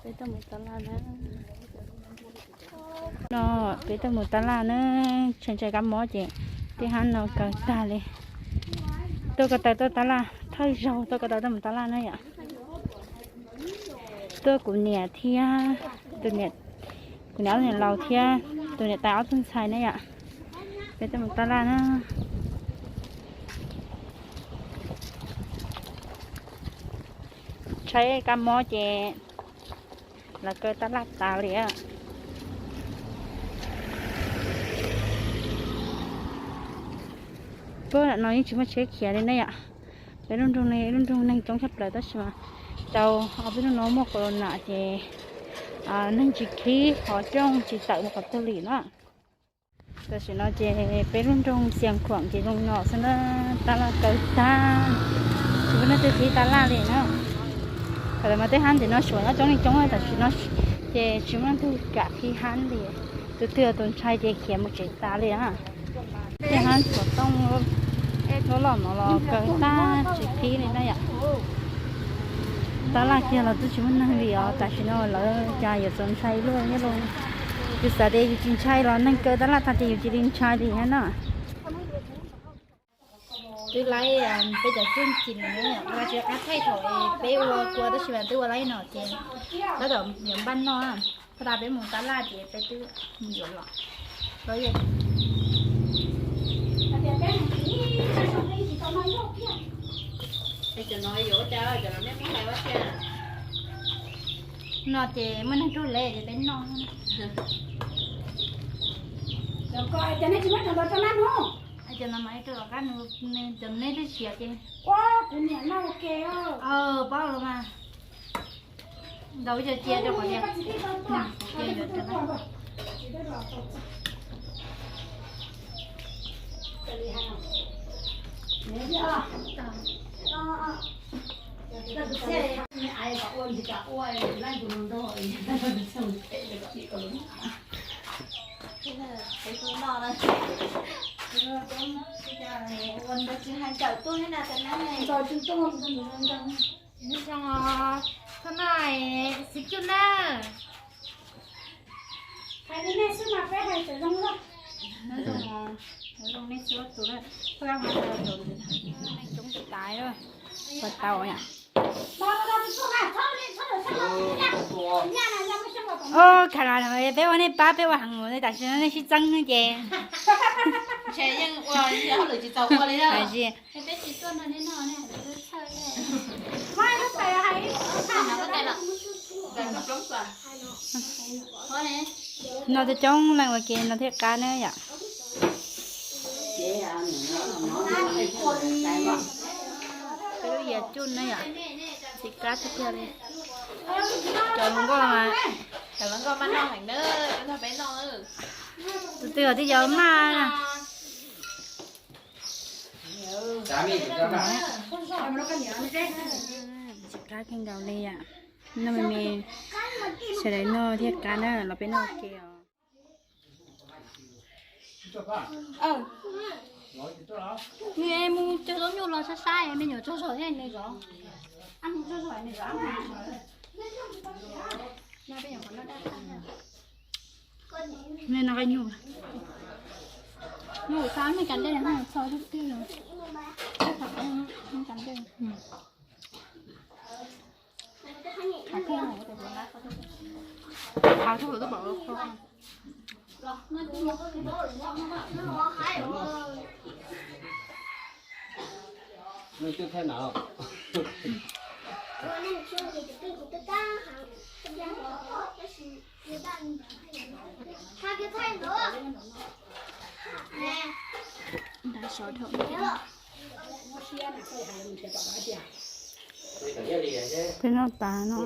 Peb tuaj mus tab laj na. No, peb tuaj mus tab laj na, ntshai ntshai kab mob ces tej hab no kaw tag li. Tuaj ko taw tuaj tab laj, thawj zaug tuaj ko taw tuaj mus tab laj na yom. Tuaj kuv niam thiab, tus niam, kuv niam ob tug niam laus thiab tus niam tais ob tug ntxhais na yom. Peb tuaj mus tab laj na. Ntshai kab mob ces lawv kaw tab laj tas li. Puag no yeej tsis muaj tsheb khiav li na yom. Peb lub nroog ne, lub nroog neeg coob tshaj plaws tab sis mas tau ob peb hnub no muaj corona ces neeg tsis khib, qhov rooj tsis tawm mus qhov twg li na. Tam sim no ces peb lub nroog Xias Khuam ces zoo no xwb na, tab laj kaw tag, tsis muaj leej twg khib tab laj li na. Thaum ntawd mas tej hab ntawm no suav nyob coob li coob, tam sim no ces tsis muaj leej twg kam khib hab li. Tus twg tus ntshai ces khiav mus tsev tas li na. Tej hab xov tooj loj loj no los kaw tag tsis khib li na yom. Tab laj kiag los twb tsis muaj neeg li os, tam sim no lawv cas yuav txaus ntshai luaj nyob los. Yus xav tias yus tsis ntshai los neeg kaw tab laj tag ces yus cia li ntshai li thiab na. Twb laib peb cov txuj ci no, tsis qab thaij thaum peb ua kua tab sis mas twb ua laib no ces tab tom yuav npaj noj. Pab tas peb mus tab laj ces peb twb mus yuav los. No ces muaj neeg rub lej ces peb noj. Cov no mas rau lawv qab, cov neb twb siav ces. Kuv niam noj ua ke. Paub los mas. Ntaus ib co cia rau qhov tias. Nws zoo os, thoj noj xwb cuj na. Hais li nej xwb mas peb hais txawm zoo lawm. Nws zoo, nws zoo nej xwb tus na. Pab kab hov tau tus neeg coob tus tais lawm. Ua tau yom. Os, khav no peb ua nej pab peb ua heev, tam sim no nej sib txeeb ces. Ntshe yeej ua lwm tsis txaus ua li na. Hais tsis. No coob coob leej ua ke no thiaj qab na yom. Peb lub yias cuj na yom, tsis qab tiag tiag li. Cov hluas nkauj, cov hluas nkauj maj noj heev na, cov nrog peb noj. Tus twg twb yog maj. Tsis qab kawg nkaus li yom. Noj me me, sawv daws noj thiaj qab na, los peb noj ua ke os. Nws mus cog zaub nyuj los sab sab, me nyuam tsaug zog thiab nws zov. Ab, mus tsaug zog nws zov. Nws no nyuj, nyuj xa me cas dej, txho twb twb, me cas dej. Peb noj tas no.